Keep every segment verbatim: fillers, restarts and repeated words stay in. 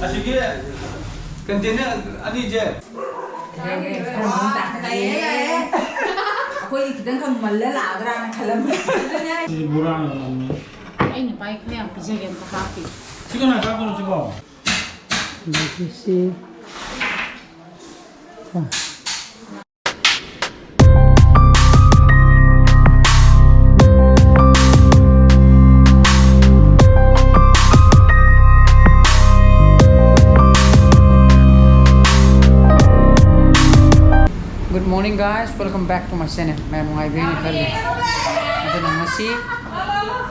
ꯑꯁꯤꯒꯤ ꯀꯟꯇꯦꯅꯔ ꯑꯅꯤꯁꯦ꯫ ꯑꯩꯈꯣꯏꯗꯤ ꯈꯤꯇꯪ ꯀꯪꯃꯜꯂ ꯂꯥꯛꯑꯗ꯭ꯔꯥꯅ ꯈꯜꯂꯝꯃꯦ꯫ ꯁꯤ ꯕꯣꯔꯥ ꯑꯃ ꯂꯧꯅꯤ꯫ ꯑꯩꯅ ꯄꯥꯏ ꯈꯔ ꯌꯥꯝ ꯄꯤꯖꯒꯦ, ꯑꯝꯇ ꯍꯥꯞꯄꯤ꯫ ꯁꯤ ꯀꯅꯥ ꯀꯥꯞꯄꯅꯣ ꯁꯤꯕꯣ? ꯑꯗꯒꯤ ꯁꯤ Good morning, guys. Welcome back to my channel. ꯃꯌꯥꯝ ꯅꯨꯡꯉꯥꯏꯕꯤꯔꯤꯅ ꯈꯜꯂꯤ꯫ ꯑꯗꯨꯅ ꯉꯁꯤ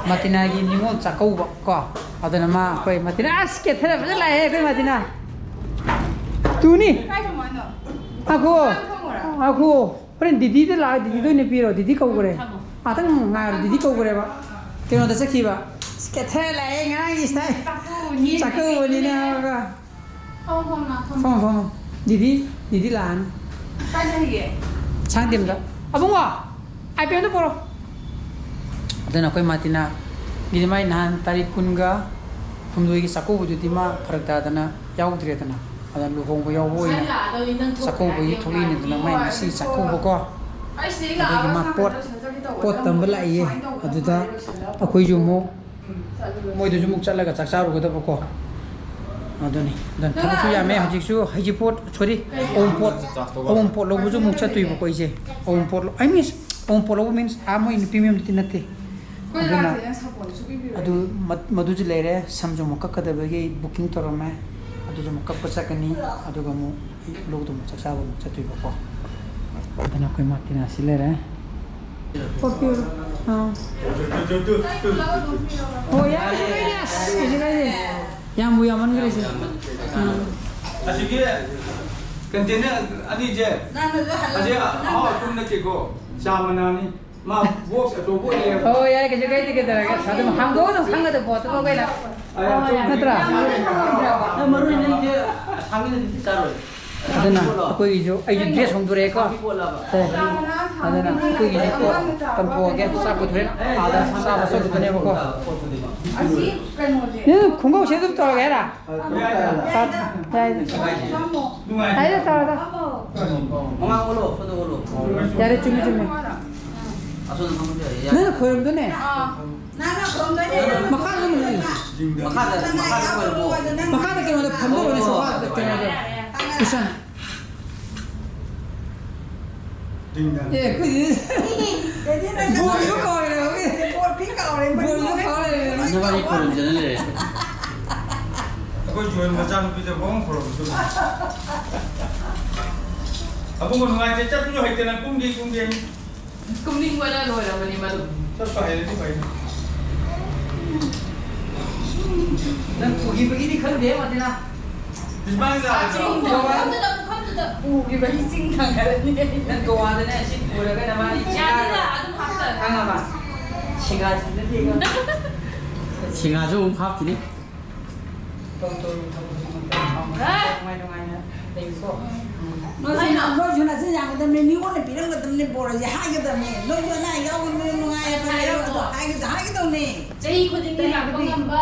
ꯃꯇꯤꯅꯥꯒꯤ ꯅꯤꯉꯣꯜ ꯆꯥꯛꯀꯧꯕ ꯀꯣ꯫ ꯑꯗꯨꯅ ꯃꯥ ꯑꯩꯈꯣꯏ ꯃꯇꯤꯅꯥ ꯑꯁ ꯀꯦꯊꯔ ꯐꯖꯅ ꯂꯥꯛꯑꯦ ꯑꯩꯈꯣꯏ ꯃꯇꯤꯅꯥ꯫ ꯇꯨꯅꯤ꯫ ꯀꯥꯏ ꯊꯝꯃꯣ ꯍꯥꯏꯅꯣ? ꯉꯥꯏꯈꯣ꯫ ꯀꯥꯏ ꯊꯝꯃꯣꯔꯥ? ꯉꯥꯏꯈꯣ꯫ ꯍꯣꯔꯦꯟ ꯗꯤꯗꯤꯗ ꯂꯥꯛꯑ ꯗꯤꯗꯤꯗ ꯑꯣꯏꯅ ꯄꯤꯔꯣ꯫ ꯗꯤꯗꯤ ꯀꯧꯈ꯭ꯔꯦ꯫ ꯊꯝꯃꯣ꯫ ꯉꯥꯛꯇꯪ ꯉꯥꯏꯔꯣ꯫ ꯗꯤꯗꯤ ꯀꯧꯈ꯭ꯔꯦꯕ꯫ ꯀꯩꯅꯣꯗ ꯆꯠꯈꯤꯕ꯫ ꯑꯁ ꯀꯦꯊꯔ ꯂꯥꯛꯑꯦ ꯉꯔꯥꯡꯒꯤ style꯫ ꯆꯥꯛꯀꯧꯕꯅꯤꯅ꯫ ꯆꯥꯛꯀꯧꯕꯅꯤꯅ ꯍꯥꯏꯔꯒ꯫ ꯐꯝꯃꯣ, ꯐꯝꯃꯣ, ꯐꯝꯃꯣ꯫ ꯐꯝꯃꯣ, ꯐꯝꯃꯣ꯫ ꯗꯤꯗꯤ, ꯗꯤꯗꯤ ꯂꯥꯛꯑꯅꯤ꯫ ꯀꯥꯏ ꯆꯠꯈꯤꯒꯦ? ꯁꯥꯡꯗꯦꯝꯗ꯫ ꯑꯕꯨꯡꯉꯣ, iPad ꯑꯝꯇ ꯄꯣꯔꯣ꯫ ꯑꯗꯨꯅ ꯑꯩꯈꯣꯏ ꯃꯥꯇꯤꯅꯥꯒꯤꯗꯤ ꯃꯥꯏ ꯅꯍꯥꯟ ꯇꯥꯔꯤꯛ ꯀꯨꯟꯒ ꯍꯨꯝꯗꯣꯏꯒꯤ ꯆꯥꯛꯀꯧꯕꯗꯨꯗꯤ ꯃꯥ ꯐꯔꯛ ꯇꯥꯗꯅ ꯌꯥꯎꯗ꯭ꯔꯦꯗꯅ꯫ ꯑꯗ ꯂꯨꯍꯣꯡꯕ ꯌꯥꯎꯕ ꯑꯣꯏꯅ ꯆꯥꯛꯀꯧꯕꯒꯤ ꯊꯣꯛꯂꯛꯏꯅꯤꯗꯅ ꯃꯥꯏ ꯉꯁꯤ ꯆꯥꯛꯀꯧꯕꯀꯣ꯫ ꯑꯗꯨꯒꯤ ꯃꯥ ꯄꯣꯠ, ꯄꯣꯠ ꯇꯝꯕ ꯂꯥꯛꯏꯌꯦ꯫ ꯑꯗꯨꯗ ꯑꯩꯈꯣꯏꯁꯨ ꯑꯃꯨꯛ ꯃꯣꯏꯗꯁꯨ ꯑꯃꯨꯛ ꯆꯠꯂꯒ ꯆꯥꯛ ꯆꯥꯔꯨꯒꯗꯕꯀꯣ꯫ ꯑꯗꯨꯅꯤ꯫ ꯑꯗꯨꯅ ꯊꯕꯛꯁꯨ ꯌꯥꯝꯃꯦ꯫ ꯍꯧꯖꯤꯛꯁꯨ ꯍꯩꯖꯤꯡꯄꯣꯠ, sorry, ꯑꯋꯨꯟꯄꯣꯠ, ꯑꯋꯨꯟꯄꯣꯠ ꯂꯧꯕꯁꯨ ꯑꯃꯨꯛ ꯆꯠꯇꯣꯏꯕꯀꯣ ꯑꯩꯁꯦ꯫ ꯑꯋꯨꯟꯄꯣꯠ ꯂꯧ-, I mean, ꯑꯋꯨꯟꯄꯣꯠ ꯂꯧꯕ means ꯑꯥ ꯃꯣꯏ ꯅꯨꯄꯤ ꯃꯌꯨꯝꯗꯗꯤ ꯅꯠꯇꯦ꯫ ꯑꯩꯈꯣꯏ ꯑꯗꯨꯅ ꯂꯥꯛꯇꯦ, ꯅꯪ ꯁꯥꯄꯣꯟꯁꯨ ꯄꯤꯕꯤꯔꯣꯏ꯫ ꯑꯗꯨ ꯃ-, ꯃꯗꯨꯁꯨ ꯂꯩꯔꯦ꯫ ꯁꯝꯁꯨ ꯑꯃꯨꯛ ꯀꯛꯀꯗꯕꯒꯤ booking ꯇꯧꯔꯝꯃꯦ꯫ ꯑꯗꯨꯁꯨ ꯑꯃꯨꯛ ꯀꯛꯄ ꯆꯠꯀꯅꯤ꯫ ꯑꯗꯨꯒ ꯑꯃꯨꯛ ꯂꯧꯗ ꯑꯃꯨꯛ ꯆꯥꯛ ꯆꯥꯕ ꯑꯃꯨꯛ ꯆꯠꯇꯣꯏꯕꯀꯣ꯫ ꯑꯗꯨꯅ ꯑꯩꯈꯣꯏ ꯃꯥꯇꯤꯅꯥꯁꯤ ꯂꯩꯔꯦ꯫ ꯄꯣꯠ ꯄꯤꯔꯣ꯫ ꯑꯥ꯫ ꯍꯣꯏ, ꯌꯥꯔꯦ, ꯌꯥꯔꯦ, ꯑꯁ, ꯀꯩꯁꯨ ꯀꯥꯏꯗꯦ꯫ ꯌꯥꯝꯕꯨ ꯌꯥꯝꯃꯟꯈ꯭ꯔꯦ ꯁꯤ꯫ ꯑꯥ꯫ ꯑꯁꯤꯒꯤ container ꯑꯅꯤꯁꯦ, ꯑꯁꯤ ꯑꯍꯥꯎ ꯑꯊꯨꯝ ꯅꯠꯇꯦꯀꯣ, ꯆꯥ ꯃꯅꯥꯅꯤ꯫ ꯃꯥ box ꯑꯆꯧꯕ ꯑꯣꯏꯅ ꯂꯩꯔꯝꯃꯦ꯫ ꯍꯣꯏ, ꯌꯥꯔꯦ, ꯀꯩꯁꯨ ꯀꯥꯏꯗꯦ, ꯀꯩꯗꯧꯔꯒꯦ? ꯑꯁ, ꯑꯗꯨꯝ ꯍꯥꯡꯗꯣꯛꯑ ꯑꯗꯨꯝ ꯈꯪꯒꯗꯕ ꯄꯣꯠꯇꯨꯕꯨ ꯑꯩꯈꯣꯏꯅ꯫ ꯑ, ꯅꯠꯇ꯭ꯔꯥ? ꯅꯪ ꯃꯔꯨ ꯑꯣꯏꯅ ꯅꯪꯗꯤ ꯑꯁꯥꯡꯕꯤꯅꯗꯤ ꯆꯥꯔꯣꯏ꯫ ꯑꯗꯨꯅ ꯑꯩꯈꯣꯏꯒꯤꯁꯨ, ꯑꯩꯁꯨ dress ꯍꯣꯡꯗꯣꯔꯛꯑꯦꯀꯣ꯫ ꯁꯦ꯫ ꯑꯗꯨꯅ ꯑꯩꯈꯣꯏꯒꯤꯁꯨ ꯄꯣꯠ ꯇꯝꯊꯣꯛꯑꯒꯦ꯫ ꯆꯥꯛ ꯄꯨꯊꯣꯛꯑꯦ꯫ ꯑꯥꯗ ꯆꯥꯕ ꯆꯠꯂꯨꯗꯣꯏꯅꯦꯕꯀꯣ꯫ ꯑꯁꯤ ꯅꯪ ꯈꯣꯡꯒ꯭ꯔꯥꯎ ꯁꯦꯠ ꯑꯗꯨꯝ ꯇꯧꯔꯒꯦ ꯍꯥꯏꯔ? ꯌꯥꯏꯗ꯫ ꯌꯥꯏꯗ, ꯇꯧꯔꯣ, ꯇꯧꯔꯣ꯫ ꯃꯃꯥꯡ ꯑꯣꯜꯂꯣ, ꯁꯣꯝꯗ ꯑꯣꯜꯂꯣ꯫ ꯌꯥꯔꯦ, ꯆꯨꯝꯃꯦ, ꯆꯨꯝꯃꯦ꯫ ꯑꯁꯣꯝꯗ ꯐꯝꯃꯁꯨ ꯌꯥꯏꯌꯦ, ꯌꯥꯏ꯫ ꯅꯪꯅ ꯈꯣꯏꯔꯝꯗꯣꯏꯅꯦ꯫ ꯃꯈꯥꯗ ꯑꯗꯨꯝ ꯂꯩꯌꯨ꯫ ꯃꯈꯥꯗ, ꯃꯈꯥꯗ ꯈꯣꯏꯔꯝꯃꯣ꯫ ꯃꯈꯥꯗ ꯀꯩꯅꯣꯗ ꯐꯝꯗꯧꯕꯅꯦ, ꯁꯣꯐꯥꯗ ꯀꯩꯅꯣꯗ꯫ ꯏꯁꯥꯅ꯫ ꯑꯦ, ꯑꯩꯈꯣꯏꯗꯤ ꯕꯣꯔꯤꯕ ꯀꯥꯎꯔꯦ, ꯍꯧꯖꯤꯛ꯫ ꯕꯣꯔꯤꯕ ꯀꯥꯎꯔꯦ, ꯕꯣꯔꯤꯕ ꯀꯥꯎꯔꯦ꯫ ꯅꯕꯥꯅꯤ ꯈꯨꯔꯨꯝꯖꯅ ꯂꯩꯔꯦ꯫ ꯑꯩꯈꯣꯏ ꯖꯣꯏꯟ ꯃꯆꯥꯅꯨꯄꯤꯗ ꯄꯪꯈꯣꯡ ꯈꯣꯡꯂꯝꯕꯗꯨ꯫ ꯑꯕꯨꯡꯉꯣ ꯅꯨꯡꯉꯥꯏꯇꯦ, ꯆꯠꯄꯁꯨ ꯍꯩꯇꯅ ꯀꯨꯝꯒꯦ, ꯀꯨꯝꯒꯦ꯫ ꯀꯨꯝꯅꯤꯡꯕꯅ ꯂꯣꯏꯔꯕꯅꯤ ꯃꯗꯨ꯫ ꯆꯠꯄ ꯍꯩꯔꯗꯤ ꯐꯩ꯫ ꯅꯪ ꯄꯨꯈꯤꯕꯒꯤꯗꯤ ꯈꯪꯗꯦ, ꯃꯗꯤꯅꯥ꯫ ꯁꯨꯃꯥꯏꯅ ꯆꯤꯡ ꯊꯥꯡꯒꯠꯂꯅꯤ꯫ ꯃꯐꯝꯗꯨꯗ, ꯃꯐꯝꯗꯨꯗ ꯄꯨꯈꯤꯕꯒꯤ ꯆꯤꯡ ꯊꯥꯡꯒꯠꯂꯅꯤ꯫ ꯅꯪ ꯒꯣꯋꯥꯗꯅꯦ ꯁꯤ ꯄꯨꯔꯒ ꯅꯕꯥꯅꯤ ꯌꯥꯅꯤꯗ, ꯑꯗꯨꯝ ꯍꯥꯞꯆꯔꯦ꯫ ꯈꯪꯉꯕ? ꯁꯤꯡꯒꯥꯁꯤꯗ ꯊꯦꯡꯉꯣ꯫ ꯁꯤꯡꯒꯥꯁꯨ ꯑꯃꯨꯛ ꯍꯥꯞꯈꯤꯅꯤ꯫ ꯇꯧ, ꯇꯧ, ꯇꯧ, ꯇꯧ, ꯇꯧ, ꯇꯧ꯫ ꯍꯦ! ꯅꯨꯡꯉꯥꯏ, ꯅꯨꯡꯉꯥꯏꯅ ꯂꯩꯌꯨꯀꯣ꯫ ꯎꯝ꯫ ꯅꯣꯏꯁꯨ, ꯅꯣꯏꯁꯨ ꯅꯆꯤꯟ ꯌꯥꯝꯒꯗꯕꯅꯤ, ꯃꯤꯉꯣꯟꯗ ꯄꯤꯔꯝꯒꯗꯕꯅꯤ, ꯕꯣꯔꯁꯦ ꯍꯥꯏꯒꯗꯕꯅꯤ꯫ ꯅꯣꯏꯁꯨ ꯑꯅꯥ ꯑꯌꯦꯛ ꯌꯥꯎꯒꯗꯕꯅꯤ, ꯅꯨꯡꯉꯥꯏ ꯌꯥꯏꯐꯅ ꯂꯩꯌꯨ, ꯑꯗꯣ ꯍꯥꯏꯒꯗ-, ꯍꯥꯏꯒꯗꯧꯅꯤ꯫ ꯆꯍꯤ ꯈꯨꯗꯤꯡꯒꯤ ꯂꯥꯛꯄ ꯉꯝꯕ,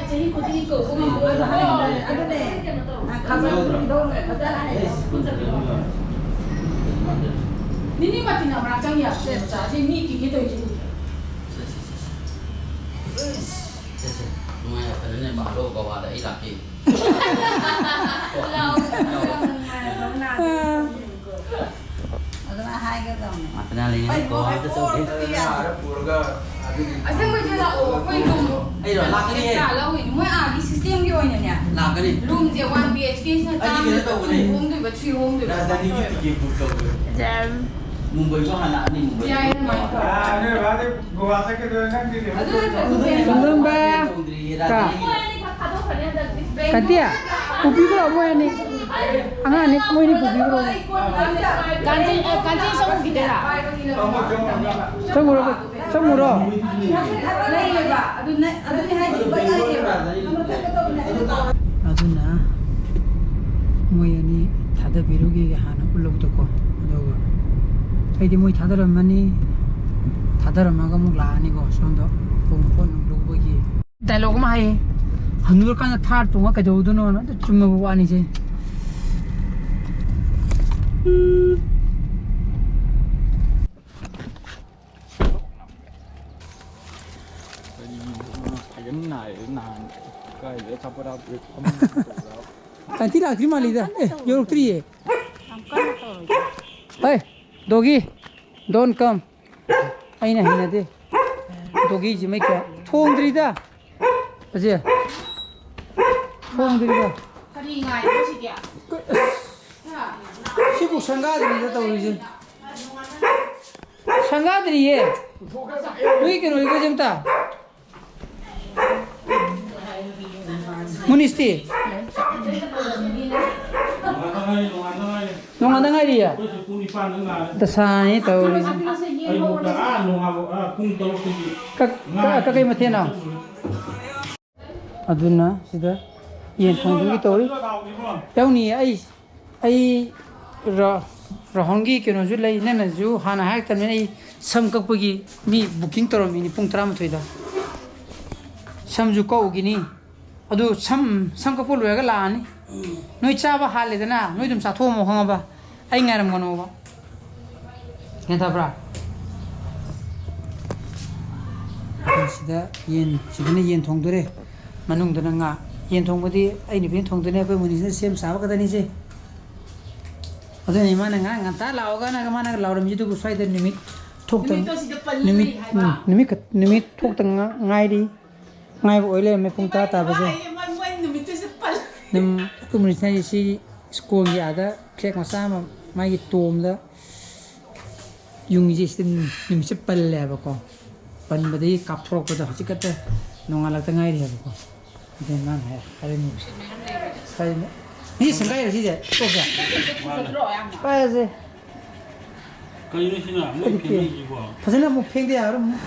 ꯆꯍꯤ ꯈꯨꯗꯤꯡꯒꯤ ꯀꯧꯕ ꯉꯝꯕ꯫ ꯑꯗꯨ ꯍꯥꯏꯒꯗꯕꯅꯤ, ꯑꯗꯨꯅꯦ꯫ ꯀꯩꯅꯣ ꯇꯧ꯫ ꯅꯪ ꯈꯪꯕ ꯈꯪꯗꯧ ꯂꯩꯔꯦ, ꯐꯖꯅ ꯍꯥꯏꯌꯨ꯫ ꯅꯤꯅꯤ ꯃꯇꯤꯟ ꯑꯃꯔꯛ ꯆꯪ ꯌꯥꯕ ꯆꯦ ꯃꯆꯥ, ꯑꯁꯤ ꯃꯤ ꯀꯤꯒꯦ ꯇꯧꯔꯤꯁꯦ ꯎꯗ꯭ꯔꯣ? ꯁꯦ, ꯁꯦ, ꯁꯦ, ꯁꯦ꯫ ꯁꯦ, ꯁꯦ꯫ ꯅꯨꯡꯉꯥꯏ ꯌꯥꯏꯐꯅꯅꯦ ꯃꯥꯗꯣ ꯒꯣꯋꯥꯗ ꯑꯩ ꯂꯥꯛꯀꯦ꯫ ꯂꯥꯛꯑꯣ, ꯅꯨꯡꯉꯥꯏꯕ ꯑꯃ ꯂꯥꯛꯑꯣ꯫ ꯑꯗꯨꯃꯥꯏꯅ ꯍꯥꯏꯒꯗꯕꯅꯦ꯫ ꯃꯥꯇꯅ ꯂꯩꯅ ꯑꯩ ꯒꯣꯋꯥꯗ ꯆꯠꯂꯨꯒꯦ꯫ ꯄꯨꯔꯒ ꯑꯗꯨꯒꯤ ꯑꯁꯦꯡꯕꯩꯗꯤ ꯂꯥꯛꯑꯣ, ꯑꯩꯈꯣꯏ ꯔꯨꯝ ꯑꯩꯔꯣ? ꯂꯥꯛꯀꯅꯤꯍꯦ꯫ ꯑꯦꯛꯁꯇ꯭ꯔꯥ ꯂꯧꯋꯤꯅꯦ꯫ ꯃꯣꯏ ꯑꯥꯒꯤ ꯁꯤꯁꯇꯦꯝꯒꯤ ꯑꯣꯏꯅꯅꯦ꯫ ꯂꯥꯛꯀꯅꯤ꯫ ꯔꯨꯝꯁꯦ ꯋꯥꯟ ꯕꯤ ꯑꯩꯆ ꯀꯦꯁꯤꯅ ꯑꯩꯗꯤ ꯀꯩꯅꯣ ꯇꯥꯡꯉꯦ, ꯇꯧꯕꯅꯦ꯫ ꯇꯨ ꯍꯣꯡꯗꯣꯏꯕ, ꯊ꯭ꯔꯤ ꯍꯣꯡꯗꯣꯏꯕ꯫ ꯔꯥꯖꯙꯥꯅꯤꯒꯤ ꯇꯤꯀꯦꯠ ꯕꯨꯛ ꯇꯧꯕꯅꯦ꯫ ꯖꯦꯝ꯫ ꯃꯨꯝꯕꯩꯁꯨ ꯍꯥꯟꯅ ꯑꯅꯤ ꯃꯨꯝꯕꯩ꯫ ꯌꯥꯏ, ꯑꯗꯨꯃꯥꯏꯅ ꯇꯧꯔꯣ꯫ ꯑꯥ, ꯅꯣꯏ ꯕꯕꯥꯗꯤ ꯒꯣꯋꯥ ꯆꯠꯀꯗꯣꯏꯔ ꯅꯪꯗꯤ ꯂꯩꯍꯧꯗꯣꯏꯔ? ꯑꯗꯨ ꯅꯠꯇ꯭ꯔꯁꯨ ꯀꯩꯅꯣ ꯇꯧꯔꯣ꯫ ꯃꯨꯝꯕꯥꯏ꯫ ꯇꯣꯡꯗ꯭ꯔꯤꯌꯦ, ꯀꯥ꯫ ꯔꯥꯖꯙꯥꯅꯤꯒꯤ꯫ ꯀꯥꯇꯤ, ꯄꯨꯕꯤꯈ꯭ꯔꯣ ꯃꯣꯏ ꯑꯅꯤ꯫ ꯑꯉꯥꯡ ꯑꯅꯤ, ꯃꯣꯏ ꯑꯅꯤ ꯄꯨꯕꯤꯈ꯭ꯔꯣ꯫ ꯀꯥꯟꯆꯤ-, ꯑ, ꯀꯥꯟꯆꯤ ꯆꯧꯈꯤꯗꯣꯏꯔꯥ? ꯆꯪꯉꯨꯔꯣ, ꯆꯪꯉꯨꯔꯣ꯫ ꯑꯗꯨꯅ ꯃꯣꯏ ꯑꯅꯤ ꯊꯥꯗꯕꯤꯔꯨꯒꯦ ꯍꯥꯟꯅ ꯎꯠꯂꯧꯗꯀꯣ꯫ ꯑꯗꯨꯒ ꯑꯩꯗꯤ ꯃꯣꯏ ꯊꯥꯗꯔꯝꯃꯅꯤ, ꯊꯥꯗꯔꯝꯃꯒ ꯑꯃꯨꯛ ꯂꯥꯛꯑꯅꯤꯀꯣ꯫ ꯁꯣꯝꯗ ꯄꯣꯠ ꯅꯨꯡ ꯂꯧꯕꯒꯤ꯫ ꯗꯥꯏꯂꯣꯒ ꯑꯃ ꯍꯥꯏꯌꯦ, "ꯍꯅꯨꯔꯀꯥꯟꯗ ꯊꯥꯔ ꯇꯣꯡꯉ ꯀꯩꯗꯧꯗꯣꯏꯅꯣꯅ?" ꯑꯗꯨ ꯆꯨꯝꯃꯕ ꯋꯥꯅꯤꯁꯦ꯫ ꯀꯔꯤꯅꯣ? ꯐꯖꯅ ꯅꯥꯏꯌꯦ ꯅꯍꯥꯟ꯫ ꯀꯥꯏꯗ ꯑꯆꯥꯄꯣꯠ ꯍꯥꯞꯄꯒ ꯐꯝꯃꯒ ꯇꯧꯕ꯫ ꯑꯟꯇꯤ ꯂꯥꯛꯇ꯭ꯔꯤ ꯃꯥꯜꯂꯤꯗ꯫ ꯑꯦ, ꯌꯧꯔꯛꯇ꯭ꯔꯤꯌꯦ꯫ ꯌꯥꯝ ꯀꯟꯅ ꯇꯧꯔꯣꯏꯗ꯫ ꯍꯩ, ꯗꯣꯒꯤ, don't come꯫ ꯑꯩꯅ ꯍꯩꯅꯗꯦ꯫ ꯗꯣꯒꯤꯁꯤ ꯃꯩ ꯀꯌꯥ ꯊꯣꯡꯗ꯭ꯔꯤꯗ꯫ ꯑꯁꯦ꯫ ꯊꯣꯡꯗ꯭ꯔꯤꯗ꯫ ꯀꯔꯤ ꯉꯥꯏꯔꯤꯅꯣ ꯁꯤꯗꯤ? ꯁꯤꯕꯨ ꯁꯪꯒꯥꯗ꯭ꯔꯤꯗ ꯇꯧꯔꯤꯁꯦ꯫ ꯁꯪꯒꯥꯗ꯭ꯔꯤꯌꯦ꯫ ꯅꯣꯏ ꯀꯩꯅꯣ, ꯑꯩꯈꯣꯏꯁꯦ ꯑꯝꯇ꯫ ꯃꯨꯅꯤꯁꯇꯤ? ꯅꯣꯡꯉꯥꯟꯗ ꯉꯥꯏꯔꯤꯌꯦ? ꯗꯁꯥꯅꯤ ꯇꯧꯔꯤꯁꯦ꯫ ꯀꯛ-, ꯀꯛ-, ꯀꯛ-, ꯀꯩ ꯃꯊꯦꯜꯅꯣ? ꯑꯗꯨꯅ ꯁꯤꯗ ꯌꯦꯟ ꯊꯣꯡꯗꯨꯒꯤ ꯇꯧꯔꯤ꯫ ꯌꯥꯎꯅꯤꯌꯦ, ꯑꯩ, ꯑꯩ ꯔ-, ꯔꯣꯍꯟꯒꯤ ꯀꯩꯅꯣꯁꯨ ꯂꯩ, ꯅꯪꯅꯁꯨ ꯍꯥꯟꯅ ꯍꯥꯏꯔꯛꯇꯕꯅꯤꯅ ꯑꯩ ꯁꯝ ꯀꯛꯄꯒꯤ ꯃꯤ booking ꯇꯧꯔꯝꯃꯤꯅꯤ ꯄꯨꯡ ꯇꯔꯥꯃꯥꯊꯣꯏꯗ꯫ ꯁꯝꯁꯨ ꯀꯛꯎꯈꯤꯅꯤ꯫ ꯑꯗꯨ ꯁꯝ, ꯁꯝ ꯀꯛꯄ ꯂꯣꯏꯔꯒ ꯂꯥꯛꯑꯅꯤ꯫ ꯅꯣꯏ ꯆꯥꯕ ꯍꯥꯜꯂꯦꯗꯅ, ꯅꯣꯏ ꯑꯗꯨꯝ ꯆꯥꯊꯣꯛꯑꯝꯃꯣ ꯈꯪꯉꯕ? ꯑꯩ ꯉꯥꯏꯔꯝꯒꯅꯣꯕ꯫ ꯒ꯭ꯌꯥꯟ ꯇꯥꯕ꯭ꯔꯥ? ꯑꯩꯈꯣꯏ ꯁꯤꯗ ꯌꯦꯟ, ꯁꯤꯗꯅ ꯌꯦꯟ ꯊꯣꯡꯗꯣꯔꯦ, ꯃꯅꯨꯡꯗꯅ ꯉꯥ꯫ ꯌꯦꯟ ꯊꯣꯡꯕꯗꯤ ꯑꯩ ꯅꯨꯄꯤꯅ ꯊꯣꯡꯗꯣꯏꯅꯦ, ꯑꯩꯈꯣꯏ ꯃꯨꯅꯤꯁꯤꯅ ꯁꯦꯝ ꯁꯥꯕ ꯈꯛꯇꯅꯤꯁꯦ꯫ ꯑꯗꯨꯅ ꯏꯃꯥꯅ ꯉꯥ ꯉꯟꯇꯥ ꯂꯥꯛꯑꯣꯒꯅ ꯃꯥꯅ ꯂꯥꯎꯔꯝꯃꯤꯁꯤꯗꯨꯕꯨ ꯁ꯭ꯋꯥꯏꯗ ꯅꯨꯃꯤꯠ ꯊꯣꯛꯇ-, ꯅꯨꯃꯤꯠꯇꯣ ꯁꯤꯗ ꯄꯜꯂꯤ ꯅꯨꯃꯤꯠ, ꯍꯥꯏꯕ꯫ ꯎꯝ, ꯅꯨꯃꯤꯠ ꯈꯛ-, ꯅꯨꯃꯤꯠ ꯊꯣꯛꯇ ꯉꯥ-, ꯉꯥꯏꯔꯤ꯫ ꯉꯥꯏꯕ ꯑꯣꯏ ꯂꯩꯔꯝꯃꯦ ꯄꯨꯡ ꯇꯔꯥ ꯇꯥꯕꯁꯦ꯫ ꯃꯣꯏ, ꯃꯣꯏ ꯅꯨꯃꯤꯠꯇꯨꯁꯨ ꯄꯜꯂꯤ꯫ ꯑꯗꯨꯝ ꯑꯩꯈꯣꯏ ꯃꯨꯅꯤꯁꯤꯅ ꯁꯤ ꯁ꯭ꯀꯨꯜꯒꯤ ꯑꯥꯗ flag ꯃꯆꯥ ꯑꯃ ꯃꯥꯒꯤ ꯇꯣꯝꯗ ꯌꯨꯡꯉꯤꯁꯦ ꯁꯤꯗ ꯅꯨꯃꯤꯠꯁꯦ ꯄꯜꯂꯦꯕꯀꯣ꯫ ꯄꯟꯕꯗꯒꯤ ꯀꯥꯞꯊꯣꯔꯛꯄꯗꯣ ꯍꯧꯖꯤꯛ ꯈꯛꯇ ꯅꯣꯡꯉꯥꯜꯂꯛꯇ ꯉꯥꯏꯔꯤ ꯍꯥꯏꯕꯀꯣ꯫ ꯑꯗꯨ ꯃꯥꯅ ꯍꯥꯏ-, ꯍꯥꯏꯔꯝꯃꯤꯕꯁꯦ꯫ ꯀꯔꯤꯅꯣ? ꯁꯤ ꯁꯪꯒꯥꯏꯔꯣ ꯁꯤꯁꯦ? ꯇꯣꯛꯁꯦ? ꯐꯖꯗ꯭ꯔꯣ ꯌꯥꯝꯅ? ꯐꯖꯩ꯫ ꯀꯩꯅꯣ ꯁꯤꯅ? ꯃꯣꯏ ꯐꯦꯡꯉꯤꯁꯤꯕꯣ? ꯐꯖꯅ ꯑꯃꯨꯛ ꯐꯦꯡꯗ ꯌꯥꯔꯣꯏ ꯑꯃꯨꯛ꯫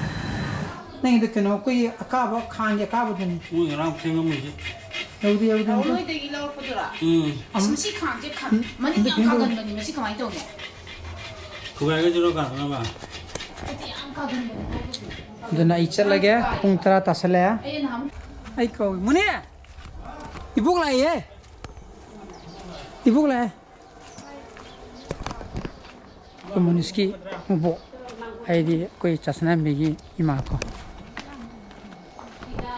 ꯅꯪꯒꯤꯗꯣ ꯀꯩꯅꯣ ꯑꯩꯈꯣꯏꯒꯤ ꯑꯀꯥꯕ ꯈꯥꯡꯒꯤ ꯑꯀꯥꯕꯗꯨꯅꯤ꯫ ꯃꯣꯏ ꯉꯔꯥꯡ ꯐꯦꯡꯉꯝꯃꯤꯁꯦ꯫ ꯌꯧꯗꯦ, ꯌꯧꯗꯦ, ꯌꯧꯗꯦ꯫ ꯅꯣꯏꯗꯒꯤ ꯂꯧꯔꯛꯄꯗꯨꯔꯥ? ꯎꯝ꯫ ꯑꯁ, ꯃꯁꯤ ꯈꯥꯡꯁꯦ ꯈꯥꯡ-, ꯎꯝ꯫ ꯃꯅꯤꯡ ꯌꯥꯝ ꯀꯥꯒꯟꯕꯅꯤ꯫ ꯃꯁꯤ ꯀꯃꯥꯏꯅ ꯇꯧꯅꯤ? ꯊꯨꯒꯥꯏꯒꯗꯣꯏꯔꯣ ꯀꯥꯟꯅꯅꯕ? ꯍꯥꯏꯗꯤ ꯌꯥꯝ ꯀꯥꯒꯟꯕꯅꯤ ꯍꯥꯏꯕꯗꯤ꯫ ꯑꯗꯨꯅ ꯑꯩ ꯆꯠꯂꯒꯦ, ꯄꯨꯡ ꯇꯔꯥ ꯇꯥꯁꯜꯂꯛꯑꯦ꯫ ꯑꯩ ꯀꯧꯏ꯫ ꯃꯨꯅꯤ! ꯏꯕꯣꯛ ꯂꯥꯛꯏꯌꯦ! ꯏꯕꯣꯛ ꯂꯥꯛꯑꯦ꯫ ꯑꯩꯈꯣꯏ ꯃꯨꯅꯤꯁꯀꯤ ꯃꯕꯣꯛ, ꯍꯥꯏꯗꯤ ꯑꯩꯈꯣꯏ ꯆꯥꯁꯅꯥꯝꯕꯤꯒꯤ ꯏꯃꯥ ꯀꯣ꯫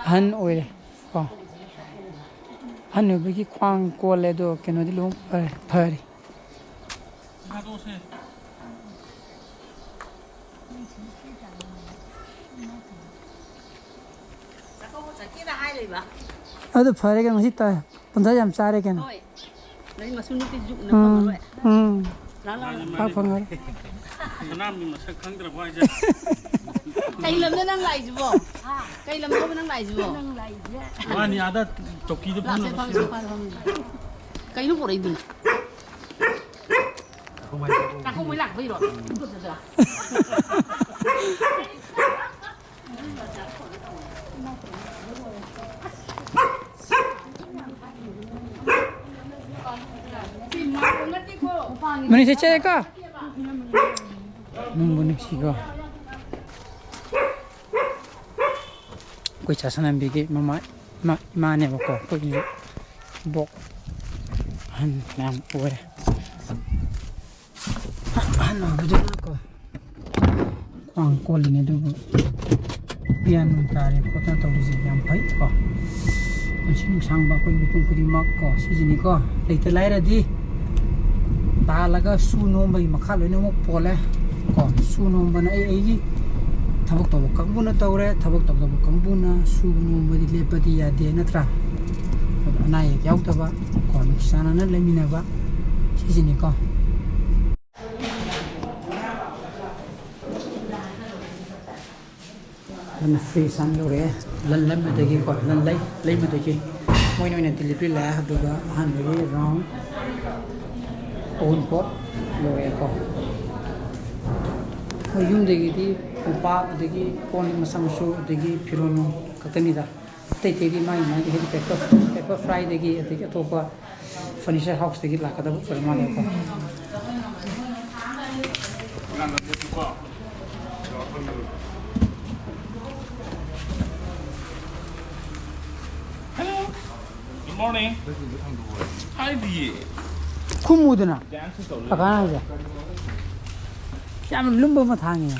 ꯑꯍꯟ ꯑꯣꯏꯔꯦ ꯀꯣ꯫ ꯑꯍꯟ ꯑꯣꯏꯕꯒꯤ ꯈ꯭ꯋꯥꯡ ꯀꯣꯜꯂꯦ, ꯑꯗꯣ ꯀꯩꯅꯣꯗꯤ ꯂꯣꯏ ꯐꯔꯦ, ꯐꯔꯦ꯫ ꯆꯥꯛꯀꯧꯕ ꯆꯠꯀꯦꯅ ꯍꯥꯏ ꯂꯩꯕ꯫ ꯑꯗꯨ ꯐꯔꯦ ꯀꯩꯅꯣ, ꯉꯁꯤ ꯇꯥ-, ꯇꯟꯖꯥ ꯌꯥꯝ ꯆꯥꯔꯦ ꯀꯩꯅꯣ꯫ ꯍꯣꯏ꯫ ꯅꯣꯏ ꯃꯁꯨ ꯅꯨꯄꯤ ꯖꯨꯛꯅ ꯎꯝ, ꯐꯪꯉꯔꯣꯏ꯫ ꯎꯝ꯫ ꯂꯥꯛ, ꯂꯥꯛ, ꯂꯥꯛ꯫ ꯄꯥꯛ ꯐꯪꯉꯔꯣꯏ꯫ ꯁꯅꯥꯝꯒꯤ ꯃꯁꯛ ꯈꯪꯗ꯭ꯔꯕꯣ ꯍꯥꯏꯁꯦ? ꯀꯩ ꯂꯝꯗ ꯅꯪ ꯂꯥꯛꯏꯁꯤꯕꯣ? ꯀꯩ ꯂꯝꯗꯅꯣꯕ ꯅꯪ ꯂꯥꯛꯏꯁꯤꯕꯣ? ꯃꯥꯅꯤ ꯑꯥꯗ ꯆꯧꯀꯤꯗ ꯂꯥꯛꯁꯦ, ꯐꯝꯃꯒ ꯐꯝꯁꯦ, ꯐꯝꯁꯦ, ꯐꯝꯁꯦ꯫ ꯀꯩꯅꯣ ꯄꯨꯔꯛꯏꯗꯨꯅ? ꯆꯥꯛꯀꯧꯕꯩ ꯂꯥꯛꯄꯩꯔꯣ? ꯃꯅꯤꯁꯦ ꯆꯦꯀꯣ꯫ ꯅꯨꯡꯕꯨ ꯅꯨꯡꯁꯤꯀꯣ꯫ ꯑꯩꯈꯣꯏ ꯆꯥꯁꯅꯥꯝꯕꯤꯒꯤ ꯃꯃꯥ, ꯏꯃꯥ, ꯏꯃꯥꯅꯦꯕꯀꯣ꯫ ꯑꯩꯈꯣꯏꯒꯤꯁꯨ ꯏꯕꯣꯛ ꯑꯍꯟ ꯃꯌꯥꯝ ꯑꯣꯏꯔꯦ꯫ ꯑꯍꯟ ꯑꯣꯏꯕꯗꯨꯅꯀꯣ ꯈ꯭ꯋꯥꯡ ꯀꯣꯜꯂꯤꯅꯦ, ꯑꯗꯨꯕꯨ ꯄꯤꯌꯥꯅꯨ ꯇꯥꯔꯦ ꯈꯣꯠꯇꯅ ꯇꯧꯔꯤꯁꯦ ꯌꯥꯝ ꯐꯩ ꯀꯣ꯫ ꯄꯨꯟꯁꯤ ꯅꯨꯡꯁꯥꯡꯕ ꯑꯩꯈꯣꯏ ꯃꯤꯄꯨꯝ ꯈꯨꯗꯤꯡꯃꯛ ꯀꯣ, ꯁꯤꯁꯤꯅꯤꯀꯣ꯫ ꯂꯩꯇ ꯂꯥꯏꯔꯗꯤ ꯇꯥꯜꯂꯒ ꯁꯨ ꯅꯣꯝꯕꯒꯤ ꯃꯈꯥ ꯂꯣꯏꯅꯃꯛ ꯄꯣꯜꯂꯦ ꯀꯣ꯫ ꯁꯨ ꯅꯣꯝꯕꯅ ꯑꯩ ꯑꯩꯒꯤ ꯊꯕꯛ ꯇꯧꯕ ꯀꯥꯡꯕꯨꯅ ꯇꯧꯔꯦ, ꯊꯕꯛ ꯇꯧꯗꯕ ꯀꯥꯡꯕꯨꯅ ꯁꯨꯕ ꯅꯣꯝꯕꯗꯤ ꯂꯦꯞꯄꯗꯤ ꯌꯥꯗꯦ, ꯅꯠꯇ꯭ꯔꯥ? ꯑꯗꯣ ꯑꯅꯥ ꯑꯌꯦꯛ ꯌꯥꯎꯗꯕ ꯀꯣ, ꯅꯨꯡꯁꯤ ꯆꯥꯟꯅꯅ ꯂꯩꯃꯤꯟꯅꯕ, ꯁꯤꯁꯤꯅꯤꯀꯣ꯫ ꯑꯗꯨꯅ ꯐ꯭ꯔꯤꯖ ꯑꯃ ꯂꯧꯔꯛꯑꯦ, ꯂꯟ ꯂꯩꯃꯗꯒꯤꯀꯣ, ꯂꯟ ꯂꯩ, ꯂꯩꯃꯗꯒꯤ ꯃꯣꯏꯅ ꯑꯣꯏꯅ ꯗꯤꯂꯤꯚꯔꯤ ꯂꯥꯛꯑꯦ꯫ ꯑꯗꯨꯒ ꯑꯍꯥꯟꯕꯒꯤ ꯔꯥꯎꯟ ꯑꯍꯨꯝ ꯄꯣꯠ ꯂꯧꯔꯛꯑꯦꯀꯣ꯫ ꯑꯩꯈꯣꯏ ꯌꯨꯝꯗꯒꯤꯗꯤ ꯃꯣꯝꯄꯥꯛ, ꯑꯗꯒꯤ ꯀꯣꯟ ꯃꯆꯥ ꯃꯁꯨ, ꯑꯗꯒꯤ ꯐꯤꯔꯣꯟ ꯈꯛꯇꯅꯤꯗ꯫ ꯑꯇꯩ ꯑꯇꯩꯗꯤ ꯃꯥꯒꯤ ꯃꯥꯒꯤ ꯍꯥꯏꯗꯤ ꯄꯦꯄꯔ, ꯄꯦꯄꯔ ꯐ꯭ꯔꯥꯏꯗꯒꯤ, ꯑꯗꯒꯤ ꯑꯇꯣꯞꯄ ꯐꯔꯅꯤꯆꯔ ꯍꯥꯎꯁꯇꯒꯤ ꯂꯥꯛꯀꯗꯕ ꯑꯣꯏꯔ ꯃꯥꯜꯂꯦꯀꯣ꯫ Morning. ꯍꯥꯏꯗꯤꯌꯦ꯫ ꯈꯨꯝꯃꯨꯗꯅ꯫ ꯀꯀꯥꯅ ꯍꯥꯏꯁꯦ꯫ ꯌꯥꯝ ꯂꯨꯝꯕ ꯑꯃ ꯊꯥꯡꯉꯦ꯫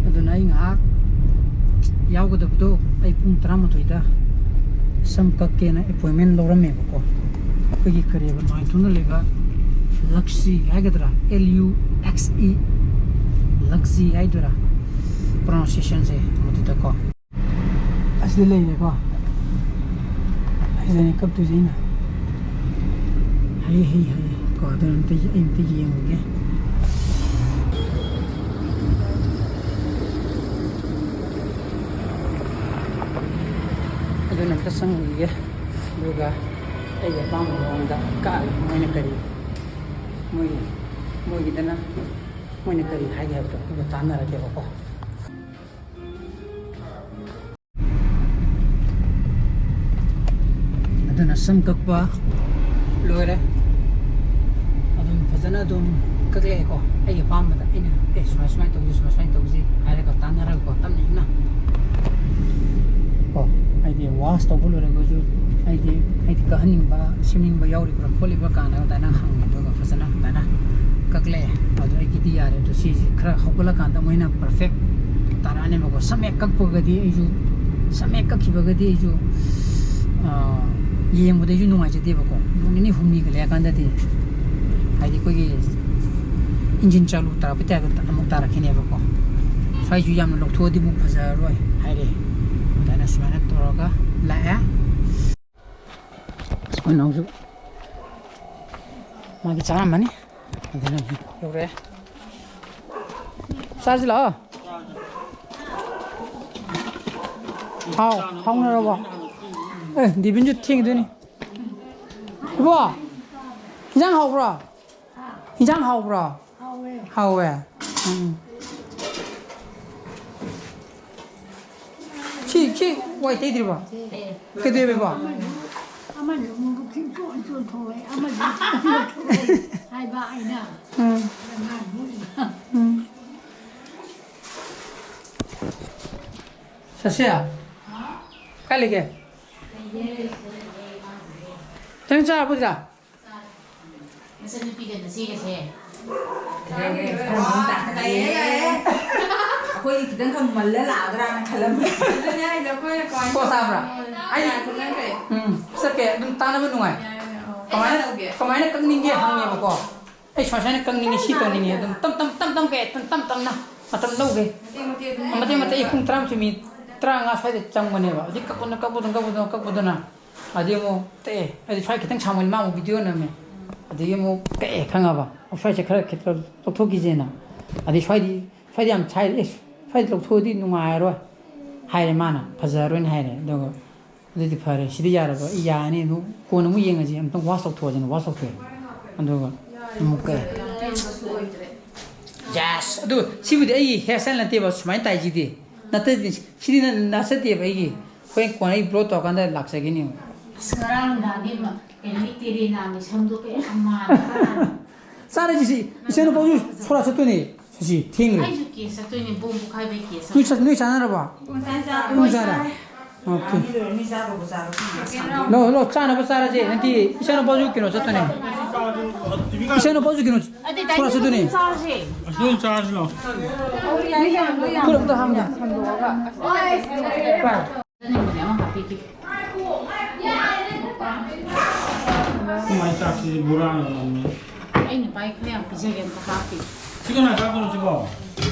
ꯑꯗꯨꯅ ꯑꯩ ꯉꯥꯏꯍꯥꯛ ꯌꯥꯎꯒꯗꯕꯗꯣ, ꯑꯩ ꯄꯨꯡ ꯇꯔꯥꯃꯥꯊꯣꯏꯗ ꯁꯝ ꯀꯛꯀꯦꯅ ꯑꯦꯄꯣꯏꯟꯃꯦꯟ ꯂꯧꯔꯝꯃꯦꯕꯀꯣ꯫ ꯑꯩꯈꯣꯏꯒꯤ ꯀꯔꯤꯕ, ꯃꯣꯏꯔꯥꯡꯊꯦꯝꯗ ꯂꯩꯕ ꯂꯛꯁꯤ ꯍꯥꯏꯒꯗ꯭ꯔꯥ, L U X E, ꯂꯛꯁꯤ ꯍꯥꯏꯗꯣꯏꯔꯥ ꯄ꯭ꯔꯣꯅꯥꯎꯟꯁꯤꯌꯦꯁꯟꯁꯦ, ꯃꯗꯨꯗꯀꯣ꯫ ꯑꯁꯤꯗ ꯂꯩꯔꯦꯀꯣ꯫ ꯑꯁꯤꯗꯅꯦ ꯀꯛꯇꯣꯏꯁꯦ ꯑꯩꯅ꯫ ꯍꯩ, ꯍꯩ, ꯍꯩ꯫ ꯀꯣ, ꯑꯗꯨꯅ ꯑꯝꯇ, ꯑꯩ ꯑꯝꯇ ꯌꯦꯡꯉꯨꯒꯦ꯫ ꯑꯗꯨꯅ ꯑꯝꯇ ꯆꯪꯉꯨꯈꯤꯒꯦ꯫ ꯑꯗꯨꯒ ꯑꯩꯒꯤ ꯑꯄꯥꯝꯕ ꯃꯑꯣꯡꯗ ꯀꯛꯑꯒꯦ꯫ ꯃꯣꯏꯅ ꯀꯔꯤ, ꯃꯣꯏꯒꯤ, ꯃꯣꯏꯒꯤꯗꯅ ꯃꯣꯏꯅ ꯀꯔꯤ ꯍꯥꯏꯒꯦ ꯍꯥꯏꯕꯗꯣ ꯑꯗꯨꯒ ꯇꯥꯟꯅꯔꯒꯦꯕꯀꯣ꯫ ꯑꯗꯨꯅ ꯁꯝ ꯀꯛꯄ ꯂꯣꯏꯔꯦ꯫ ꯑꯗꯨꯝ ꯐꯖꯅ ꯑꯗꯨꯝ ꯀꯛꯂꯛꯑꯦꯀꯣ꯫ ꯑꯩꯒꯤ ꯑꯄꯥꯝꯕꯗ ꯑꯩꯅ, "ꯑꯦ, ꯁꯨꯃꯥꯏ, ꯁꯨꯃꯥꯏꯅ ꯇꯧꯁꯤ, ꯁꯨꯃꯥꯏ, ꯁꯨꯃꯥꯏꯅ ꯇꯧꯁꯤ" ꯍꯥꯏꯔꯒ ꯇꯥꯟꯅꯔꯒꯀꯣ, ꯇꯞꯅ ꯏꯪꯅ ꯀꯣ꯫ ꯍꯥꯏꯗꯤ ꯋꯥꯁ ꯇꯧꯕ ꯂꯣꯏꯔꯒꯁꯨ, ꯍꯥꯏꯗꯤ, ꯍꯥꯏꯗꯤ ꯀꯛꯍꯟꯅꯤꯡꯕ, ꯁꯦꯝꯅꯤꯡꯕ ꯌꯥꯎꯔꯤꯕ꯭ꯔꯥ ꯈꯣꯠꯂꯤꯕ꯭ꯔꯥ ꯀꯥꯏꯅ ꯑꯗꯨꯃꯥꯏꯅ ꯍꯪꯉꯦ꯫ ꯑꯗꯨꯒ ꯐꯖꯅ ꯑꯗꯨꯃꯥꯏꯅ ꯀꯛꯂꯛꯑꯦ꯫ ꯑꯗꯣ ꯑꯩꯒꯤꯗꯤ ꯌꯥꯔꯦ꯫ ꯑꯗꯣ ꯁꯤꯁꯦ ꯈꯔ ꯍꯧꯒꯠꯂꯀꯥꯟꯗ ꯃꯣꯏꯅ ꯄꯔꯐꯦꯛ ꯇꯥꯔꯛꯑꯅꯦꯕꯀꯣ꯫ ꯁꯝ ꯍꯦꯛ ꯀꯛꯄꯒꯗꯤ ꯑꯩꯁꯨ, ꯁꯝ ꯍꯦꯛ ꯀꯛꯈꯤꯕꯒꯗꯤ ꯑꯩꯁꯨ, ꯑꯥ, ꯌꯦꯡꯕꯗ ꯑꯩꯁꯨ ꯅꯨꯡꯉꯥꯏꯖꯗꯦꯕꯀꯣ꯫ ꯅꯨꯃꯤꯠ ꯅꯤꯅꯤ ꯍꯨꯝꯅꯤꯒ ꯂꯩꯔꯀꯥꯟꯗꯗꯤ, ꯍꯥꯏꯗꯤ ꯑꯩꯈꯣꯏꯒꯤ ꯏꯟꯖꯤꯟ ꯆꯥꯂꯨ ꯇꯥꯔꯛꯄꯩ ꯇꯥꯏꯞꯇ ꯑꯃꯨꯛ ꯇꯥꯔꯛꯈꯤꯅꯦꯕꯀꯣ꯫ ꯁ꯭ꯋꯥꯏꯁꯨ ꯌꯥꯝꯅ ꯂꯧꯊꯣꯛꯑꯗꯤ ꯑꯃꯨꯛ ꯐꯖꯔꯔꯣꯏ ꯍꯥꯏꯔꯦ꯫ ꯑꯗꯨꯃꯥꯏꯅ ꯁꯨꯃꯥꯏꯅ ꯇꯧꯔꯒ ꯂꯥꯛꯑꯦ꯫ ꯑꯩꯈꯣꯏ ꯅꯥꯎꯁꯨ ꯃꯥꯒꯤ ꯆꯥꯔꯝꯃꯅꯤ꯫ ꯑꯗꯨꯅ ꯌꯧꯔꯛꯑꯦ꯫ ꯆꯥꯁꯤ ꯂꯥꯛꯑꯣ꯫ ꯍꯥꯎ, ꯍꯥꯎꯅꯔꯕꯣ? ꯑꯦ, ꯗꯤꯕꯤꯟꯁꯨ ꯊꯦꯡꯗꯣꯏꯅꯤ꯫ ꯏꯕꯣ, ꯏꯟꯖꯥꯡ ꯍꯥꯎꯕ꯭ꯔꯣ? ꯏꯟꯖꯥꯡ ꯍꯥꯎꯕ꯭ꯔꯣ? ꯍꯥꯎꯋꯦ꯫ ꯍꯥꯎꯋꯦ? ꯎꯝ꯫ ꯁꯤ, ꯁꯤ ꯋꯥꯏ ꯇꯩꯗ꯭ꯔꯤꯕꯣ? ꯀꯩꯗꯧꯋꯦꯕ? ꯑꯃꯅ ꯑꯃꯨꯛ ꯈꯤꯡ ꯆꯣꯟ ꯆꯣꯟ ꯊꯣꯛꯂꯛꯑꯦ, ꯑꯃꯁꯨ ꯈꯤꯡ ꯆꯣꯟ ꯊꯣꯛꯂꯛꯑꯦ ꯍꯥꯏꯕ ꯑꯩꯅ꯫ ꯎꯝ꯫ ꯃꯥ ꯅꯣꯛꯏꯕ꯫ ꯎꯝ꯫ ꯁꯁꯤꯌꯥ, ꯀꯥꯏ ꯂꯩꯒꯦ? ꯅꯪ ꯆꯥꯔꯕꯣ, ꯁꯤꯗ? ꯅꯆꯟꯅꯨꯄꯤꯒ ꯅꯆꯦꯒꯁꯦ꯫ ꯌꯥꯏꯌꯦ, ꯌꯥꯏꯌꯦ꯫ ꯑꯩꯈꯣꯏꯗꯤ ꯈꯤꯇꯪ ꯈꯪꯃꯜꯂ ꯂꯥꯛꯑꯗ꯭ꯔꯥꯅ ꯈꯜꯂꯝꯕ꯫ ꯑꯗꯨꯅꯦ ꯍꯥꯏꯁꯦ, ꯑꯩꯈꯣꯏꯅ ꯀꯃꯥꯏꯅ ꯀꯣ ꯆꯥꯕ꯭ꯔꯥ? ꯇꯧꯕꯅꯣ? ꯑꯩ ꯌꯥꯝ ꯈꯪꯗ꯭ꯔꯦ꯫ ꯎꯝ, ꯆꯠꯀꯦ꯫ ꯑꯗꯨꯝ ꯇꯥꯟꯅꯕ ꯅꯨꯡꯉꯥꯏ꯫ ꯌꯥꯏꯌꯦ, ꯑꯧ꯫ ꯀꯃꯥꯏꯅ, ꯑꯩ ꯂꯧꯒꯦ꯫ ꯀꯃꯥꯏꯅ ꯀꯛꯅꯤꯡꯒꯦ ꯍꯪꯉꯦꯕꯀꯣ꯫ ꯑꯩ ꯁꯨꯃꯥꯏ ꯁꯨꯃꯥꯏꯅ ꯀꯛꯅꯤꯡꯉꯦ, ꯁꯤ ꯀꯛꯅꯤꯡꯉꯦ꯫ ꯑꯗꯨꯝ ꯇꯞ ꯇꯞ ꯇꯞ ꯇꯞ ꯀꯛꯑꯦ, ꯇꯞ ꯇꯞ ꯇꯞꯅ ꯃꯇꯝ ꯂꯧꯒꯦ꯫ ꯃꯇꯦꯛ ꯃꯇꯦꯛ ꯑꯗꯨꯝ ꯃꯇꯦꯛ ꯃꯇꯦꯛ꯫ ꯑꯩ ꯄꯨꯡ ꯇꯔꯥꯃꯥꯊꯣꯏ ꯃꯤꯅꯤꯠ ꯇꯔꯥꯃꯉꯥ ꯁ꯭ꯋꯥꯏꯗ ꯆꯪꯕꯅꯦꯕ꯫ ꯑꯗꯩ ꯀꯛꯄꯗꯨꯅ, ꯀꯛꯄꯗꯨꯅ, ꯀꯛꯄꯗꯨꯅ, ꯀꯛꯄꯗꯨꯅ꯫ ꯑꯗꯩ ꯑꯃꯨꯛ ꯇꯛꯑꯦ꯫ ꯑꯗꯩ ꯁ꯭ꯋꯥꯏ ꯈꯤꯇꯪ ꯁꯥꯡꯃꯜꯂꯤ, ꯃꯥ ꯑꯃꯨꯛ ꯚꯤꯗꯤꯑꯣ ꯅꯝꯃꯦ꯫ ꯑꯗꯒꯤ ꯑꯃꯨꯛ ꯀꯛꯑꯦ, ꯈꯪꯉꯕ? ꯑꯣ, ꯁ꯭ꯋꯥꯏꯁꯦ ꯈꯔ ꯈꯤꯇꯪ ꯂꯧꯊꯣꯛꯈꯤꯁꯦꯅ꯫ ꯑꯗꯩ ꯁ꯭ꯋꯥꯏꯗꯤ, ꯁ꯭ꯋꯥꯏꯗꯤ ꯌꯥꯝ ꯁꯥꯏ꯫ "ꯑꯦ, ꯁ꯭ꯋꯥꯏꯗꯤ ꯂꯧꯊꯣꯛꯑꯗꯤ ꯅꯨꯡꯉꯥꯏꯔꯔꯣꯏ" ꯍꯥꯏꯔꯦ ꯃꯥꯅ, "ꯐꯖꯔꯔꯣꯏꯅ" ꯍꯥꯏꯔꯦ꯫ ꯑꯗꯨꯒ ꯑꯗꯨꯗꯤ ꯐꯔꯦ, ꯁꯤꯗꯤ ꯌꯥꯔꯕ, ꯑꯩ ꯌꯥꯔꯅꯤ, ꯑꯗꯨꯝ ꯀꯣꯟꯅ ꯑꯃꯨꯛ ꯌꯦꯡꯉꯁꯤ, ꯑꯃꯨꯛꯇꯪ ꯋꯥꯁ ꯇꯧꯊꯣꯛꯑꯁꯤꯅ ꯋꯥꯁ ꯇꯧꯊꯣꯛꯑꯦ꯫ ꯑꯗꯨꯒ ꯑꯃꯨꯛ ꯀꯛꯑꯦ꯫ ꯌꯦꯁ! ꯑꯗꯨ ꯁꯤꯕꯨꯗꯤ ꯑꯩꯒꯤ ꯍꯦꯌꯔ ꯁ꯭ꯇꯥꯏꯜ ꯅꯠꯇꯦꯕ, ꯁꯨꯃꯥꯏꯅ ꯇꯥꯏꯁꯤꯗꯤ꯫ ꯅꯠꯇ꯭ꯔꯗꯤ ꯁꯤꯗꯤ ꯅ-, ꯅꯠꯆꯗꯦꯕ ꯑꯩꯒꯤ꯫ ꯍꯣꯔꯦꯟ ꯀꯣꯟꯅ ꯑꯩ ꯕ꯭ꯂꯣ ꯇꯧꯔꯀꯥꯟꯗ ꯂꯥꯛꯆꯒꯅꯤ꯫ ꯑꯁ, ꯉꯔꯥꯡ ꯅꯨꯡꯗꯥꯡꯗꯤ ꯃ-, ꯀꯩꯅꯣꯒꯤ ꯇꯦꯔꯦꯅꯥꯒꯤ ꯁꯝꯗꯣ ꯀꯌꯥꯝ ꯃꯥꯟꯕ꯭ꯔꯥ? ꯆꯥꯔꯁꯤ ꯁꯤ, ꯏꯆꯟꯅꯨꯄꯥꯁꯨ ꯁꯣꯔꯥꯠ ꯆꯠꯇꯣꯏꯅꯦ꯫ ꯁꯤ ꯊꯦꯡꯈ꯭ꯔꯦ꯫ ꯑꯩꯁꯨ ꯀꯦꯛ ꯆꯠꯇꯣꯏꯅꯦ, ꯕꯣꯝ ꯄꯣꯈꯥꯏꯕꯩ ꯀꯦꯛ ꯅꯣꯏ ꯆꯠ-, ꯆꯠꯇꯣꯏꯅꯦ꯫ ꯅꯣꯏ ꯆꯥꯅꯔꯕꯣ? ꯄꯨꯡ ꯆꯥꯏ ꯆꯥ-, ꯅꯣꯏ ꯆꯥꯔꯦ? ꯑꯣꯀꯦ꯫ ꯂꯣꯏ, ꯂꯣꯏ, ꯆꯥꯗꯧꯕ ꯆꯥꯔꯣ꯫ ꯂꯣ, ꯂꯣ, ꯆꯥꯅꯕ ꯆꯥꯔꯁꯦ꯫ ꯅꯠꯇꯦ, ꯏꯆꯥꯅꯨꯄꯥꯁꯨ ꯀꯩꯅꯣ ꯆꯠꯇꯣꯏꯅꯦ꯫ ꯏꯆꯥꯅꯨꯄꯥꯁꯨ ꯀꯩꯅꯣ ꯑꯗꯨꯗꯤ ꯁꯣꯔꯥꯠ ꯆꯠꯇꯣꯏꯅꯦ꯫ ꯆꯥꯔꯁꯦ꯫ ꯑꯁꯤ ꯑꯗꯨꯝ ꯆꯥꯔꯁꯤ ꯂꯥꯎ꯫ ꯈꯨꯠ ꯑꯝꯇ ꯍꯥꯝꯒꯦ꯫ ꯅꯪꯒꯤꯅꯦ ꯑꯃ ꯍꯥꯞꯄꯤꯒꯦ꯫ ꯀꯃꯥꯏꯅ ꯆꯥꯛꯁꯤꯗꯤ ꯕꯣꯔꯥꯅ ꯉꯝꯃꯤ? ꯑꯩ ꯅꯨꯄꯥꯒꯤ ꯈꯔ ꯌꯥꯝ ꯄꯤꯖꯒꯦ, ꯑꯝꯇ ꯍꯥꯞꯄꯤ꯫ ꯁꯤ ꯀꯅꯥ ꯆꯥꯗꯣꯏꯅꯣ ꯁꯤꯕꯣ?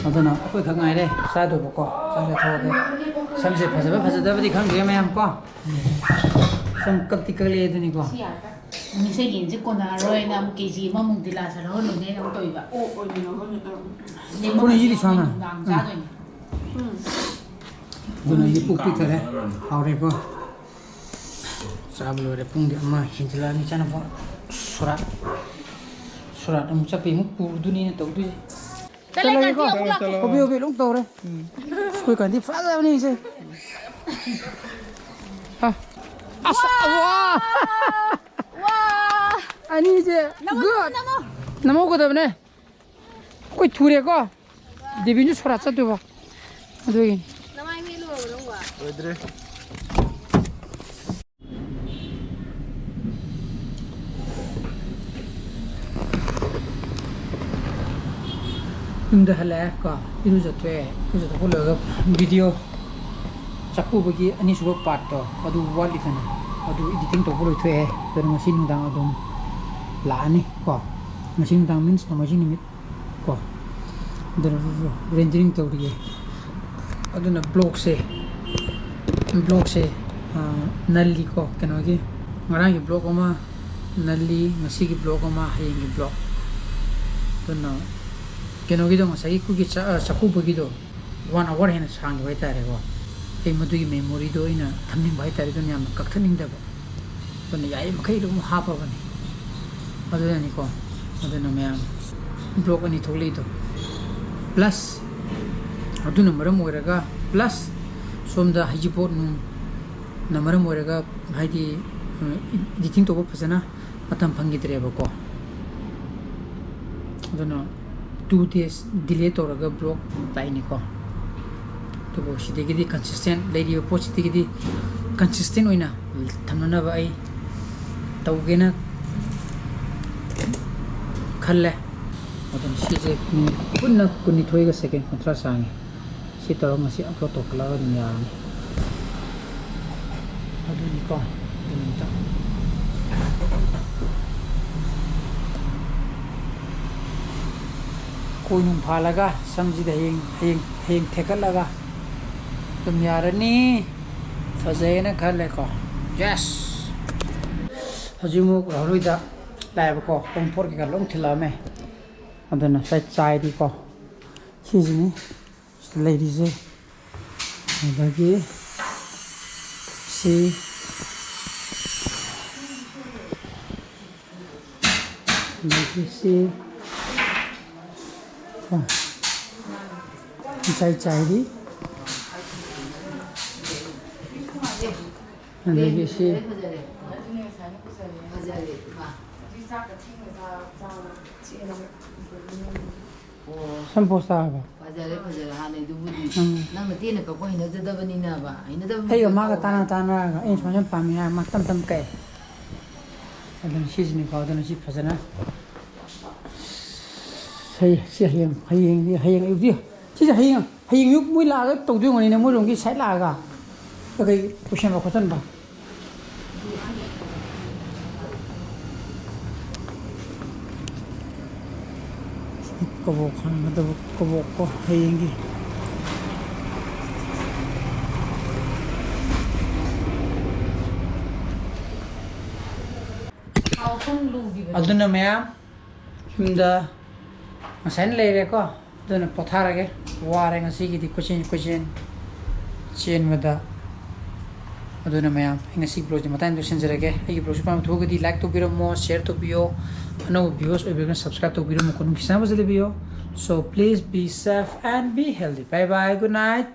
ꯑꯗꯨꯅ ꯑꯩꯈꯣꯏ ꯈꯛ ꯉꯥꯏꯔꯦ ꯆꯥꯗꯧꯕꯀꯣ꯫ ꯆꯥꯛ ꯆꯥꯊꯣꯛꯑꯒꯦ꯫ ꯁꯝꯁꯦ ꯐꯖꯕ ꯐꯖꯗꯕꯗꯤ ꯈꯪꯗ꯭ꯔꯦ ꯃꯌꯥꯝ ꯀꯣ꯫ ꯁꯝ ꯀꯛꯇꯤ ꯀꯛꯂꯛꯑꯦ ꯑꯗꯨꯅꯤꯀꯣ꯫ ꯁꯤ ꯌꯥꯔꯦ꯫ ꯉꯁꯤ ꯌꯦꯟꯁꯦ ꯀꯣꯟꯅꯔꯔꯣꯏꯅ ꯑꯃꯨꯛ ꯀꯦ ꯖꯤ ꯑꯃꯃꯨꯛ ꯗꯤꯂꯥꯁ ꯂꯧꯍꯜꯂꯨꯅꯦꯅ ꯑꯃꯨꯛ ꯇꯧꯔꯤꯕ꯫ ꯑꯣ, ꯑꯣꯏꯅ ꯂꯧꯍꯜꯂꯨ꯫ ꯀꯣꯟꯅ ꯌꯦꯜꯂꯤ ꯁꯨꯃꯥꯏꯅ꯫ ꯅꯨꯡꯗꯥꯡ ꯎꯝ꯫ ꯆꯥꯗꯣꯏꯅꯦ꯫ ꯎꯝ꯫ ꯑꯗꯨꯅ ꯑꯩꯗꯤ ꯄꯨꯛ ꯄꯤꯛ ꯊꯜꯂꯦ꯫ ꯍꯥꯎꯔꯦꯀꯣ꯫ ꯆꯥꯕ ꯂꯣꯏꯔꯦ꯫ ꯄꯨꯡꯗꯤ ꯑꯃ ꯍꯦꯟꯖꯤꯜꯂꯛꯑꯅꯤ꯫ ꯏꯆꯥꯅꯨꯄꯥ ꯁꯣꯔꯥꯠ, ꯁꯣꯔꯥꯠ ꯑꯃꯨꯛ ꯆꯠꯄꯩ ꯑꯃꯨꯛ ꯄꯨꯔꯨꯗꯣꯏꯅꯤꯅ ꯇꯧꯗꯣꯏꯁꯦ꯫ ꯆꯠꯂꯦ, ꯆꯠꯂꯒꯦꯀꯣ? ꯀꯥꯟꯇꯤ ꯑꯃꯨꯛ ꯂꯥꯛꯀꯦ꯫ ꯍꯣꯕꯦ ꯍꯣꯕꯦ ꯂꯣꯏ ꯇꯧꯔꯦ꯫ ꯎꯝ꯫ ꯑꯩꯈꯣꯏ ꯀꯥꯟꯇꯤ ꯐꯖꯕꯅꯤ ꯏꯆꯦ꯫ ꯑ꯫ ꯑꯁ! ꯋꯥ! ꯋꯥ! ꯑꯅꯤꯁꯦ꯫ ꯅꯃꯣ, good꯫ ꯅꯃꯣ, ꯅꯃꯣ꯫ ꯅꯝꯍꯧꯒꯗꯕꯅꯦ꯫ ꯑꯩꯈꯣꯏ ꯊꯨꯔꯦꯀꯣ꯫ ꯗꯦꯕꯤꯟꯁꯨ ꯁꯣꯔꯥꯠ ꯆꯠꯇꯣꯏꯕ꯫ ꯑꯗꯨꯒꯤꯅꯤ꯫ ꯅꯃꯥꯏ ꯃꯤꯠ ꯂꯣꯏꯔꯕ ꯅꯪꯕꯣ? ꯂꯣꯏꯗ꯭ꯔꯦ꯫ ꯌꯨꯝꯗ ꯍꯜꯂꯛꯑꯦ ꯀꯣ, ꯏꯔꯨꯖꯊꯣꯛꯑꯦ꯫ ꯏꯔꯨꯖꯊꯣꯛꯄ ꯂꯣꯏꯔꯒ ꯚꯤꯗꯤꯑꯣ ꯆꯥꯛꯀꯧꯕꯒꯤ ꯑꯅꯤꯁꯨꯕ ꯄꯥꯔꯠꯇꯣ ꯑꯗꯨ ꯋꯥꯠꯂꯤꯗꯅ, ꯑꯗꯨ ꯏꯗꯤꯇꯤꯡ ꯇꯧꯕ ꯂꯣꯏꯊꯣꯛꯑꯦ꯫ ꯑꯗꯨꯅ ꯉꯁꯤ ꯅꯨꯡꯗꯥꯡ ꯑꯗꯨꯝ ꯂꯥꯛꯑꯅꯤ ꯀꯣ꯫ ꯉꯁꯤ ꯅꯨꯡꯗꯥꯡ ꯃꯤꯟꯁ ꯅꯣꯡꯃꯥꯏꯖꯤꯡ ꯅꯨꯃꯤꯠ ꯀꯣ꯫ ꯑꯗꯨꯅ ꯔꯦꯟꯗꯔꯤꯡ ꯇꯧꯔꯤꯌꯦ꯫ ꯑꯗꯨꯅ ꯕ꯭ꯂꯣꯛꯁꯦ, ꯕ꯭ꯂꯣꯛꯁꯦ, ꯑꯥ, ꯅꯜꯂꯤꯀꯣ, ꯀꯩꯅꯣꯒꯤ ꯉꯔꯥꯡꯒꯤ ꯕ꯭ꯂꯣꯛ ꯑꯃ ꯅꯜꯂꯤ, ꯉꯁꯤꯒꯤ ꯕ꯭ꯂꯣꯛ ꯑꯃ, ꯍꯌꯦꯡꯒꯤ ꯕ꯭ꯂꯣꯛ꯫ ꯑꯗꯨꯅ ꯀꯩꯅꯣꯒꯤꯗꯣ, ꯉꯁꯥꯏꯒꯤ ꯑꯩꯈꯣꯏꯒꯤ ꯆꯥ-, ꯑ, ꯆꯥꯛꯀꯧꯕꯒꯤꯗꯣ ꯋꯥꯟ ꯑꯋꯥꯔ ꯍꯦꯟꯅ ꯁꯥꯡꯈꯤꯕ ꯍꯥꯏꯇꯥꯔꯦꯀꯣ꯫ ꯑꯩ ꯃꯗꯨꯒꯤ ꯃꯦꯃꯣꯔꯤꯗꯣ ꯑꯩꯅ ꯊꯝꯅꯤꯡꯕ ꯍꯥꯏꯇꯥꯔꯦ, ꯑꯗꯨꯅ ꯌꯥꯝꯅ ꯀꯛꯊꯠꯅꯤꯡꯗꯕ꯫ ꯑꯗꯨꯅ ꯌꯥꯔꯤ ꯃꯈꯩ ꯑꯗꯨꯝ ꯍꯥꯞꯄꯕꯅꯤ꯫ ꯑꯗꯨꯅꯅꯤꯀꯣ, ꯑꯗꯨꯅ ꯃꯌꯥꯝ ꯕ꯭ꯂꯣꯛ ꯑꯅꯤ ꯊꯣꯛꯂꯛꯏꯗꯣ꯫ ꯄ꯭ꯂꯁ, ꯑꯗꯨꯅ ꯃꯔꯝ ꯑꯣꯏꯔꯒ, ꯄ꯭ꯂꯁ ꯁꯣꯝꯗ ꯍꯩꯖꯤꯡꯄꯣꯠ ꯅꯨꯡꯅ ꯃꯔꯝ ꯑꯣꯏꯔꯒ, ꯍꯥꯏꯗꯤ, ꯏꯗꯤꯇꯤꯡ ꯇꯧꯕ ꯐꯖꯅ ꯃꯇꯝ ꯐꯪꯈꯤꯗ꯭ꯔꯦꯕꯀꯣ꯫ ꯑꯗꯨꯅ ꯇꯨ ꯗꯦꯖ ꯗꯤꯂꯦ ꯇꯧꯔꯒ ꯕ꯭ꯂꯣꯛ ꯂꯥꯛꯏꯅꯤꯀꯣ꯫ ꯑꯗꯨꯕꯨ ꯁꯤꯗꯒꯤꯗꯤ ꯀꯟꯁꯤꯁꯇꯦꯟ ꯂꯩꯔꯤꯕ ꯄꯣꯠꯁꯤꯗꯒꯤꯗꯤ ꯀꯟꯁꯤꯁꯇꯦꯟ ꯑꯣꯏꯅ ꯊꯝꯅꯅꯕ ꯑꯩ ꯇꯧꯒꯦꯅ ꯈꯜꯂꯦ꯫ ꯑꯗꯨꯅ ꯁꯤꯁꯦ ꯄꯨꯟꯅ ꯀꯨꯟꯅꯤꯊꯣꯏꯒ ꯁꯦꯀꯦꯟ ꯀꯨꯟꯊ꯭ꯔꯥ ꯆꯥꯡꯉꯤ꯫ ꯁꯤ ꯇꯧꯔꯒ ꯉꯁꯤ ꯑꯞꯂꯣꯗ ꯇꯧꯈꯠꯂꯒ ꯑꯗꯨꯝ ꯌꯥꯔꯅꯤ꯫ ꯑꯗꯨꯅꯤꯀꯣ, ꯑꯗꯨꯅꯤꯗ꯫ ꯀꯣꯏ ꯅꯨꯡ ꯐꯥꯜꯂꯒ ꯁꯝꯁꯤꯗ ꯍꯌꯦꯡ, ꯍꯌꯦꯡ, ꯍꯌꯦꯡ ꯊꯦꯛꯀꯠꯂꯒ ꯑꯗꯨꯝ ꯌꯥꯔꯅꯤ꯫ ꯐꯖꯩꯅ ꯈꯜꯂꯦꯀꯣ꯫ ꯌꯦꯁ! ꯍꯧꯖꯤꯛ ꯑꯃꯨꯛ ꯔꯥꯍꯨꯜ ꯍꯣꯏꯗ ꯂꯥꯛꯑꯦꯕꯀꯣ꯫ ꯄꯣꯠ ꯀꯩꯀꯥ ꯂꯣꯏ ꯊꯤꯜꯂꯛꯑꯝꯃꯦ꯫ ꯑꯗꯨꯅ ꯁ꯭ꯋꯥꯏ ꯆꯥꯏꯔꯤꯀꯣ꯫ ꯁꯤꯁꯤꯅꯤ ꯁꯤꯗ ꯂꯩꯔꯤꯁꯦ꯫ ꯑꯗꯒꯤ ꯁꯤ, ꯑꯗꯒꯤ ꯁꯤ, ꯀꯣ, ꯏꯆꯥꯏ ꯆꯥꯏꯔꯤ꯫ ꯑꯗꯒꯤ ꯁꯤ, ꯁꯝ ꯄꯣꯁ ꯇꯥꯔꯕ? ꯐꯖꯔꯦ ꯐꯖꯔꯦ ꯍꯥꯟꯅꯩꯗꯨꯕꯨꯗꯤ꯫ ꯎꯝ꯫ ꯅꯪꯅ ꯇꯦꯟꯅ ꯀꯛꯄ ꯍꯩꯅꯖꯗꯕꯅꯤꯅꯕ, ꯍꯩꯅꯗꯕ ꯃꯤ ꯑꯩꯒ ꯀꯛꯑꯣ ꯃꯥꯒ ꯇꯥꯟꯅ ꯍꯥꯏ꯫ ꯇꯥꯟꯅꯔꯒ ꯑꯩꯅ ꯁꯨꯃꯥꯏꯅ ꯁꯨꯝ ꯄꯥꯝꯃꯤ ꯍꯥꯏꯔ ꯃꯥ ꯇꯞ ꯇꯞ ꯀꯛꯑꯦ꯫ ꯑꯗꯨꯅ ꯁꯤꯁꯤꯅꯤꯀꯣ, ꯑꯗꯨꯅ ꯁꯤ ꯐꯖꯅ ꯁꯤ ꯁꯤ ꯍꯌꯦꯡ ꯍꯌꯦꯡꯗꯤ ꯍꯌꯦꯡ ꯑꯌꯨꯛꯇꯤ ꯁꯤꯁꯦ ꯍꯌꯦꯡ ꯍꯌꯦꯡ ꯑꯌꯨꯛ ꯃꯣꯏ ꯂꯥꯛꯑꯒ ꯇꯧꯗꯣꯏ ꯑꯣꯏꯔꯝꯒꯅꯤꯅꯦ, ꯃꯣꯏ ꯔꯣꯝꯒꯤ ꯁꯥꯏꯠ ꯂꯥꯛꯑꯒ ꯀꯩꯀꯩ ꯄꯨꯁꯟꯕ ꯈꯣꯠꯆꯟꯕ꯫ ꯀꯕꯣꯛ ꯍꯥꯟꯒꯗꯕ ꯀꯕꯣꯛꯀꯣ ꯍꯌꯦꯡꯒꯤ꯫ ꯊꯥꯎ ꯁꯨꯝ ꯂꯨꯈꯤꯕꯅꯦ꯫ ꯑꯗꯨꯅ ꯃꯌꯥꯝ ꯌꯨꯝꯗ ꯉꯁꯥꯏꯅ ꯂꯩꯔꯦꯀꯣ, ꯑꯗꯨꯅ ꯄꯣꯊꯥꯔꯒꯦ꯫ ꯋꯥꯔꯦ ꯉꯁꯤꯒꯤꯗꯤ ꯀꯣꯏꯆꯦꯟ ꯀꯣꯏꯆꯦꯟ ꯆꯦꯟꯕꯗ꯫ ꯑꯗꯨꯅ ꯃꯌꯥꯝ ꯑꯩ ꯉꯁꯤ ꯕ꯭ꯂꯣꯒꯁꯦ ꯃꯇꯥꯡꯗ ꯂꯣꯏꯁꯤꯟꯖꯔꯒꯦ꯫ ꯑꯩꯒꯤ ꯕ꯭ꯂꯣꯒꯁꯦ ꯄꯥꯝꯕ ꯊꯣꯛꯑꯒꯗꯤ ꯂꯥꯏꯛ ꯇꯧꯕꯤꯔꯝꯃꯣ, ꯁꯤꯌꯔ ꯇꯧꯕꯤꯌꯣ, ꯑꯅꯧꯕ ꯚ꯭ꯌꯨꯋꯔꯁ ꯑꯣꯏꯕꯤꯔꯒꯅ ꯁꯕꯁꯀ꯭ꯔꯥꯏꯕ ꯇꯧꯕꯤꯔꯝꯃꯣ, ꯅꯨꯡꯁꯤꯅꯕꯁꯦ ꯂꯩꯕꯤꯌꯣ꯫ So please be safe and be healthy. Bye bye, good night.